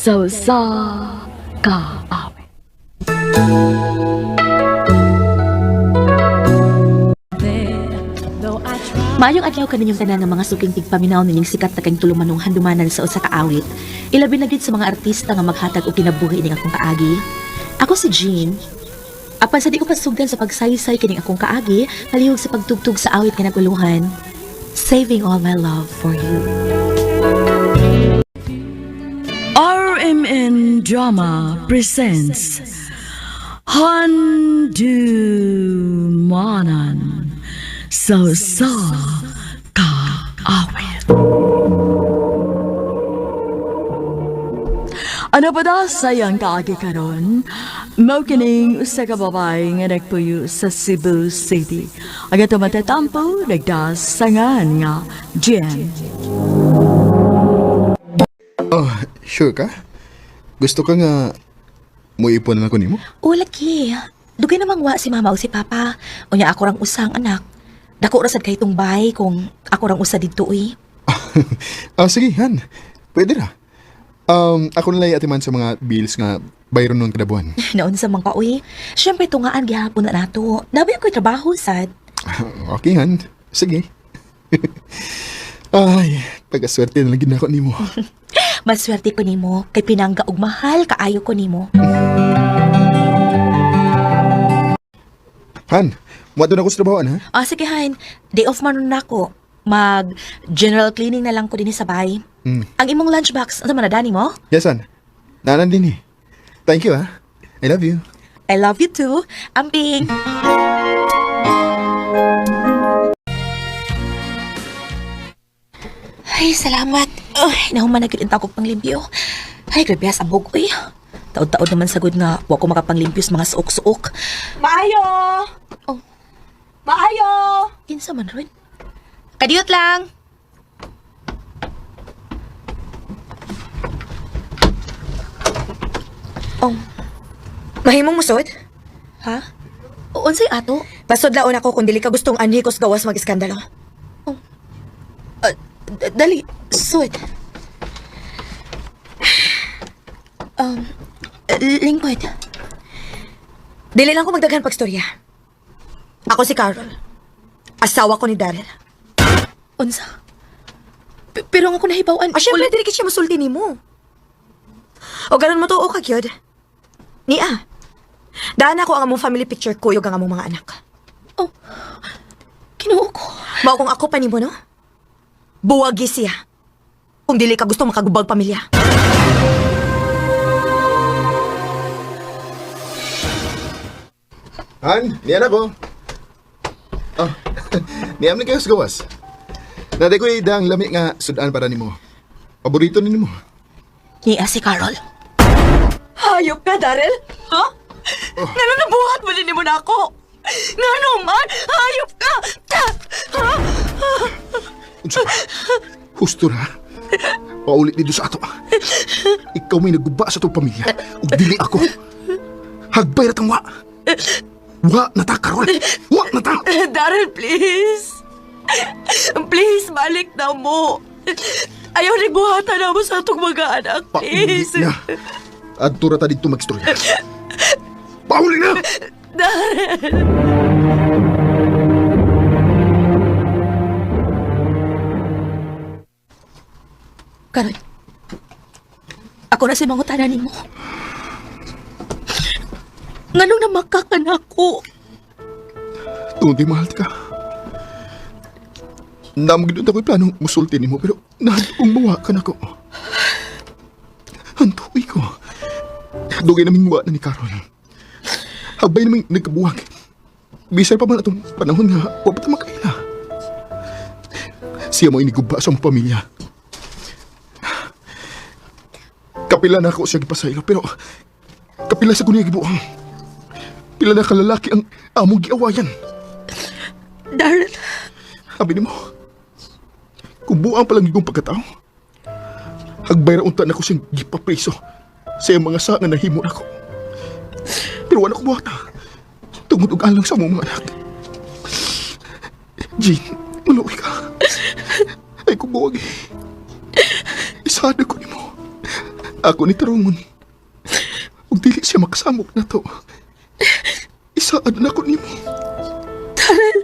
Sa usa ka awit. Maayong adlaw kaninyong tanan nga mga suking tigpaminaw ninyong sikat na kayong tulumanong handumanan sa usa ka awit. Ilabi na gid sa mga artista nga maghatag og kinabuhi ning akong kaagi. Ako si Jean. Apan sa di ko pasugdan sa pagsaysay kining akong kaagi, palihog sa pagtugtog sa awit nga naguluhan. Saving All My Love for You. RMN Drama presents Handumanan sa usa ka awit. Ano pa da sayang kaagi karon? Mao kining usa ka babae nga nagpuyo sa Cebu City. Ang ato matatampo nagdasangan nga Jen. Oh, sure ka? Gusto ka nga muipon na ako nimo? O lagi, dugay namang wa si mama o si papa. Unya ako rang usang anak. Dako ra sad kay tong bahay kung ako rang usa didto uy. Ah, sige, Han. Pwede ra. Ako na lang atiman sa mga bills nga bayron nun kada buwan. Naunsa man ka uy. Syempre tungaan gihapon na nato. Nabi ako'y trabaho sad. Okay, Han. Sige. Ay, pagkaswerte na lang gid nako nimo. Maswerte ko nimo kay pinangga og mahal kaayo ko nimo. Han, muadto na ako sa trabaho, ha? Ah, sige Han, day off man nun nako. Mag general cleaning na lang ko dinhi sa bahay. Ang imong lunchbox, ano man na dani mo? Yes, Han. Nanan din eh. Thank you, ha? I love you. I love you too. Amping. Ay, salamat. Ay, nahuman na gyud ang takog panglimpyo. Ay, grabe sa bug, uy. Taod-taod naman sagud nga wa ko makapanglimpyo sa mga suok-suok. Maayo! Oh. Maayo! Kinsa man ron? Kadiyot lang. Oh, Mahimong musod? ha? Unsay ato? Pasudlaon ako kung dili ka gustong anhi kos gawas mag-iskandalo. Ah, dali, sud. Um, lingkod. Dili lang ko magdaghan pagstorya. Ako si Carol. Asawa ko ni Daryl. Unsa? Pero ang ako nahibaw-an. Ah, syempre, dili ka siya musulti nimo. O ganon mo tuo ka, gyud. Nia, daan ako ang among family picture kuyog ang among mga anak. Oh, Kinuo ko. Mao kung ako pa nimo, no? Buwagi siya. Kung dili ka gusto makagubag pamilya. Han, niyan ako. Oh, niyam ni kayo sa gawas. Naday ko idang lami nga sudan para nimo. Paborito ni nimo. Niya si Carol. Hayop ka, Daryl? Ha? Ngano nabuhat mo din mo na ako? Ngano man? Hayop ka! Ha? Unsa ba? Husto ra. Paulit dito sa ato. Ikaw may naguba sa itong pamilya. Ug dili ako. Hagbay ra tang wa. Wa na ta karon. Wa na ta. Daryl, please. Please, balik na mo. Ayaw ni buhatan na mo sa atong mga anak, Pauli please. na. Adto ra ta dito magstorya. Pauli na. Daryl. Carol. Ako na si mangutana nimo. Nganong namaka ka na ako? Tungod mahal ka. Namag doon ako'y planong musulti nimo pero nahadong mawa ka nako. Antuoy ko. Dugay naming wa na ni Carol. Habay naming nagkabuwag. Bisan pa man atong panahon nga wa pa ta makaila. Siya mo iniguba sa among pamilya. Kapila na ako siya gipasaylo pero kapila sa kunya gibuang. Pila na kalalaki ang among giawayan. Daryl, Sabi nimo, kung buang palang igong pagkatao, hagbay ra unta na ko siyang gipapriso sa iyang mga sa nga nahimo nako. Pero wala ko buhata. Tungod og alang sa among mga anak. Jean, maluoy ka. Ay kung buwag eh. Isada ko nimo. Ako ni tarungon. Ug dili siya makasamok na to. Isaad na ko nimo. Daryl!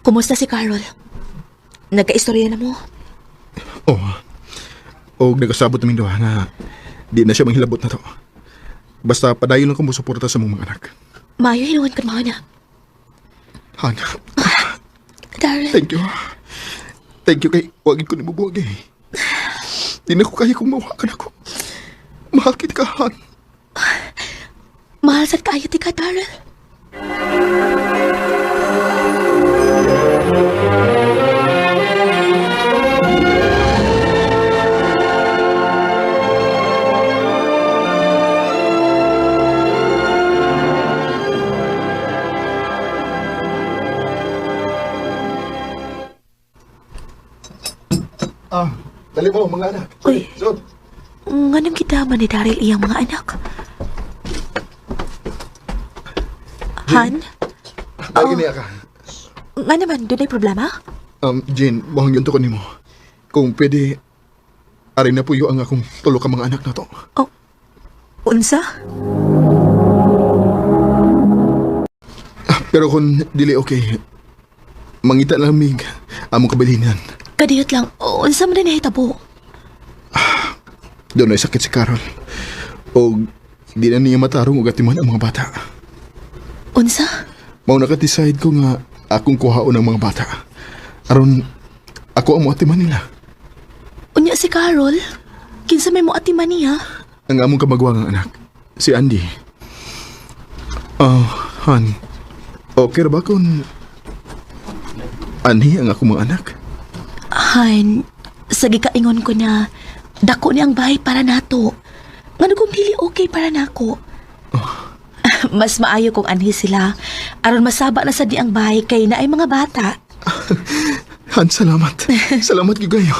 Kumusta si Carol? Nagkaistorya na mo? Oh. Og nagasabot naming duha nga di na siya manghilabot na to. Basta padayon lang ko mo suporta sa mong mga anak. Maayo hinuon ka mga na. Han, Daryl, thank you. Thank you kay wagin ko nimo buwag eh. Di na ko kaya kung mawakan ako. Mahal kita ka, Han. mahal sad kaayo ti ka, Daryl. Ah, dali mo mga anak. Uy. So, Nganong gidama ni Daryl iyang mga anak? Han? lagi niya ka. Nga naman, doon ay problema? Jane, mohang yun to ko nimo. Kung pwede, ari na puyo ang akong tulo ka mga anak na to. Oh, unsa? Ah, pero kung dili okay, mangita lang mig among kabilinan. Kadiyot lang, unsa man na nahitabo? Doon ay sakit si Carol. O di na niya matarong og atiman ang mga bata. Unsa? Mao naka-decide ko nga akong kuhaon ang mga bata. Aron ako ang moatiman nila. Unya si Carol? Kinsa may moatiman niya? Ang among kamagwangang anak, si Andy. Ah, Han. Okay ra ba kung anhi ang akong mga anak? Han, sa gikaingon ko na dako ni ang bahay para nato. Ngano kung dili okay para nako? Mas maayo kung anhi sila aron masaba na sa di ang bahay kay naay mga bata. Han, salamat. Salamat gyud kayo.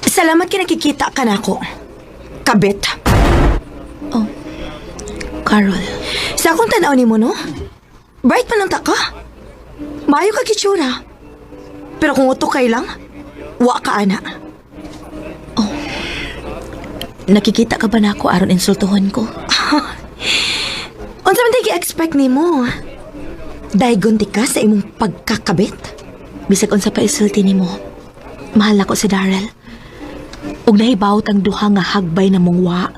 Salamat kay nakikita ka na ako. Kabit. Oh, Carol, Sa akong tanaw ni mo, no? Bright man lang ta ka. Maayo ka kitsura. Pero kung uto kay lang, wa ka ana. nakikita ka ba nako aron insultuhon ko? Unsa man tay gi-expect nimo? Daygon ti ka sa imong pagkakabit? Bisag unsa pa isulti nimo. Mahal ako si Daryl. Ug nahibawot ang duha nga hagbay na mong wa,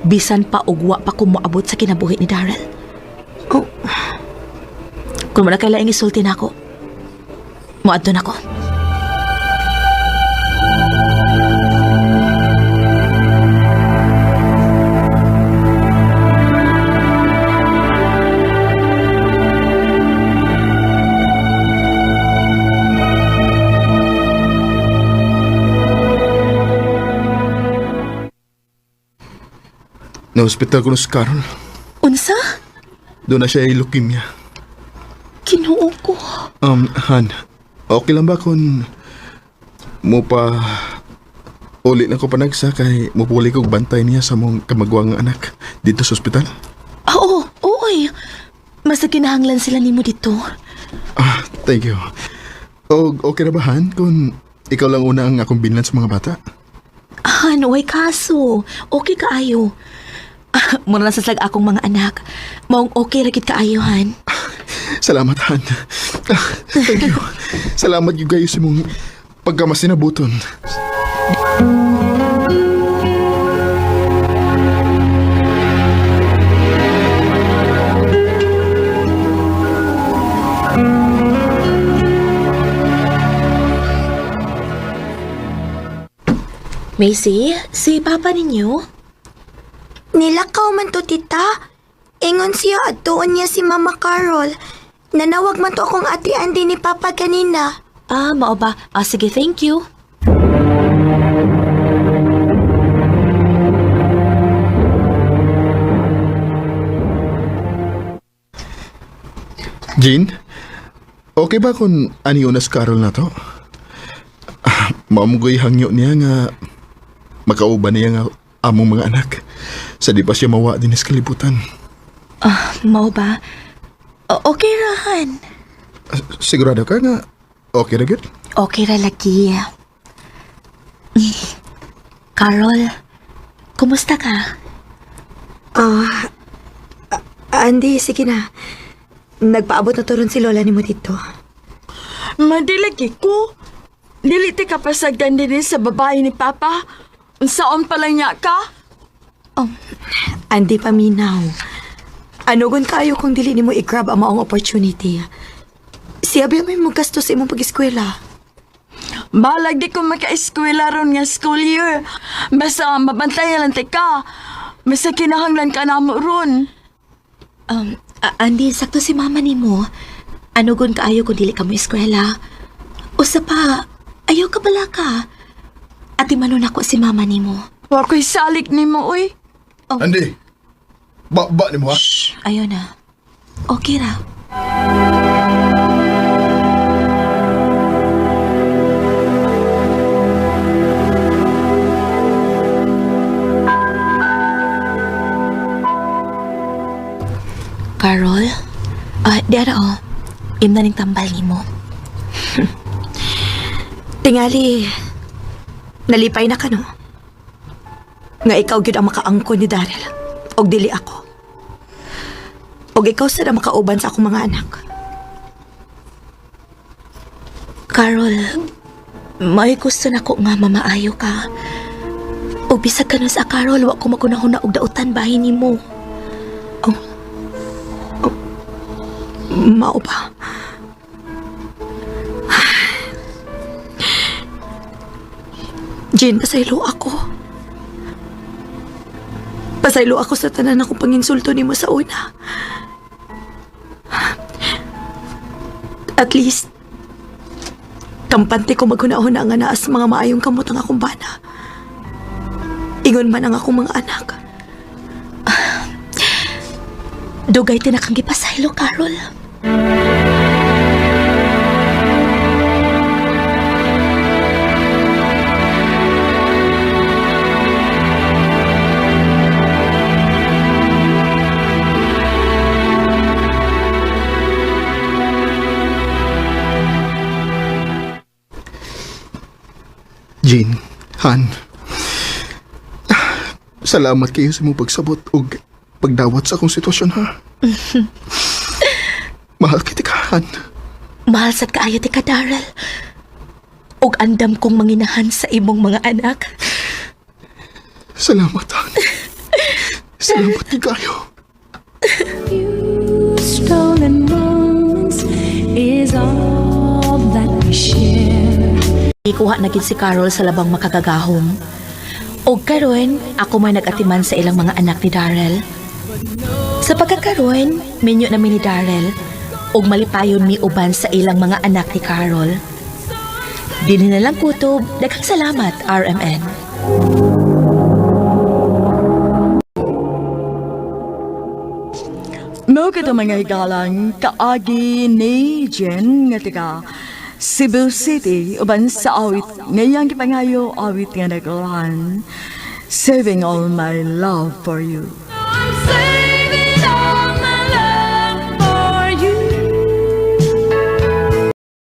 bisan pa og wa pa ko moabot sa kinabuhi ni Daryl. Oh, Kung wala kay laing isulti nako, moadto nako. Na-hospital ko na si Carol. Unsa? Doon na siya ay leukemia. Kinuo ko. Han, okay lang ba kung mo pa uli na ko panagsa kay mupuli kog bantay niya sa mong kamagwang anak dito sa ospital? Ah, Oo, oo. Mas kinahanglan sila nimo dito. Ah, thank you. O, okay na ba, Han, kung ikaw lang una ang akong binlan sa mga bata? Ah, no, way kaso. Okay kaayo. Ah, muna na sa slag akong mga anak. Maong okay ra gid kaayo, Han. Salamat, Han. Ah, thank you. Salamat you guys sa mong pagkamasinabuton. Macy, si Papa ninyo? Nilakaw man to, tita. Ingon siya adtuon niya si Mama Carol. Nanawag man to akong ate Andy ni Papa kanina. Ah, mao ba? Ah, sige, thank you. Jean, okay ba kung aniunas Carol na to? Ah, Mamugoy hangyo niya nga makauban niya nga among mga anak. Sa di pa siya mawa din sa kalibutan. Ah, mao ba? Okay rahan. Ah, Sigurado ka nga okay na gyud? Okay ra lagi. Carol, kumusta ka? Ah, Andy, sige na. Nagpaabot na to ron si Lola ni mo dito. Madilagi ko. Dili ti ka pasagdan din sa babae ni Papa. Unsaon pa lang niya ka? Oh, Andy, paminaw. Anugon kayo kung dili nimo i-grab ang maong opportunity. Siya ba may mugastos sa imong pag-eskwela? Balag di ko maka-eskwela ron nga school year. Basta mabantayan lang ti ka. Basta kinahanglan ka namo ron. Andy, sakto si mama nimo. Anugon kaayo kung dili ka mo eskwela. Usa pa, ayaw ka bala ka. Ati manon ako si mama nimo. Wa ko'y salik nimo, uy. Andy, ba ni mo ha? Ayaw na. Okay ra. Carol, ah, di ara oh. Imna ning tambal nimo. Tingali, nalipay na ka, no? Nga ikaw gyud ang makaangkon ni Daryl. Og dili ako. Og ikaw sad ang makauban sa akong mga anak. Carol, may gusto na ko nga mamaayo ka. O bisag ka nun sa Carol, wa ko magunahon na og dautan bahin nimo. Mao ba? Jean, pasaylo ako. Pasaylo ako sa tanan akong panginsulto nimo sa una. At least, kampante ko maghuna-huna nga naa sa mga maayong kamot ang akong bana. Ingon man ang akong mga anak. Dugay tinakang gipasaylo, Carol. Jean, Han. Ah, Salamat kayo sa imong pagsabot ug pagdawat sa akong sitwasyon ha. Mahal kita ka, Han. Mahal sad kaayo ti ka, Daryl. Og andam kong manginahan sa imong mga anak. Salamat, Han. Salamat din kayo. Stolen moments is all that we share. Ikuha na gid si Carol sa labang makagagahom. Og karon, ako may nag-atiman sa ilang mga anak ni Daryl. Sa pagkakaroon, minyo na mi ni Daryl ug malipayon mi uban sa ilang mga anak ni Carol. Dinhi na lang kutob, daghang salamat RMN. Mao kato mga higalang kaagi ni Jen nga taga Cebu City uban sa awit ngayang gipangayo awit nga nagulahan Saving All My Love For You.